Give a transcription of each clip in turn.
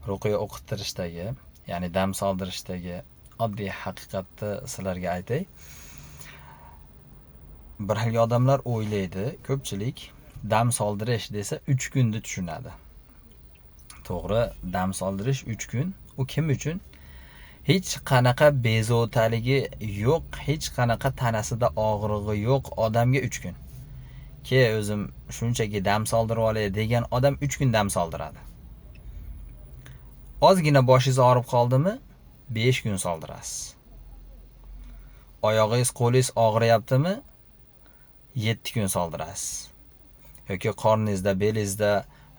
Ruqiya o'qittirishdagi, ya'ni dam soldirishdagi oddiy haqiqatni sizlarga aytay. Bir xil odamlar o'ylaydi, ko'pchilik dam soldirish desa 3 kunni tushunadi. To'g'ri, dam soldirish 3 kun. U kim uchun? Hech qanaqa bezovtaligi yo'q, hech qanaqa tanasida og'rig'i yo'q odamga 3 kun. Ke o'zim shunchaki dam soldirib olay degan odam 3 kun dam soldiradi. Ozgina boshingiz og'rib qoldimi, 5 kun soldirasiz. Oyog'ingiz, qo'lingiz og'riyaptimi, 7 kun soldirasiz. Yoki qorningizda, belingizda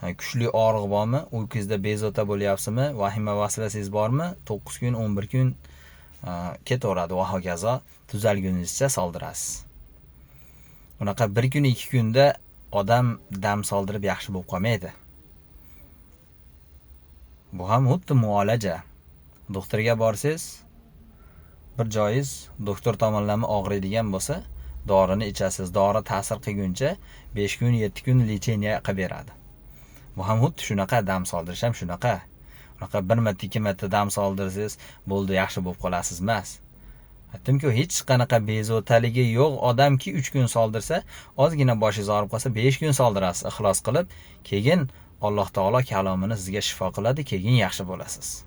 kuchli og'riq bormi, uykungizda bezovta bo'lyapsizmi, vahima vasvasangiz bormi, 9 kun, 11 kun ketaveradi va hokazo, tuzalguningizcha soldirasiz. Unaqa 1 kun, 2 kunda odam dam soldirib yaxshi bo'lib qolmaydi. Bu ham xuddi muolaja. Doktorga borsangiz, bir joyingiz doktor tomonlama og'riydigan bo'lsa, dorini ichasiz, dori ta'sir qilguncha 5 kun, 7 kun lecheniya qilib beradi. Bu ham xuddi shunaqa, dam soldirish ham shunaqa. Unaqa 1 marta, 2 marta dam soldirsangiz, bo'ldi, yaxshi bo'lib qolasiz emas. Aytdimku, hech qanaqa bezovtaligi yo'q odamki 3 kun soldirsa, ozgina boshingiz og'rib qolsa 5 kun soldirasiz, ixlos qilib, keyin Alloh taolo kalomini sizga shifo qiladi, keyin yaxshi bo'lasiz.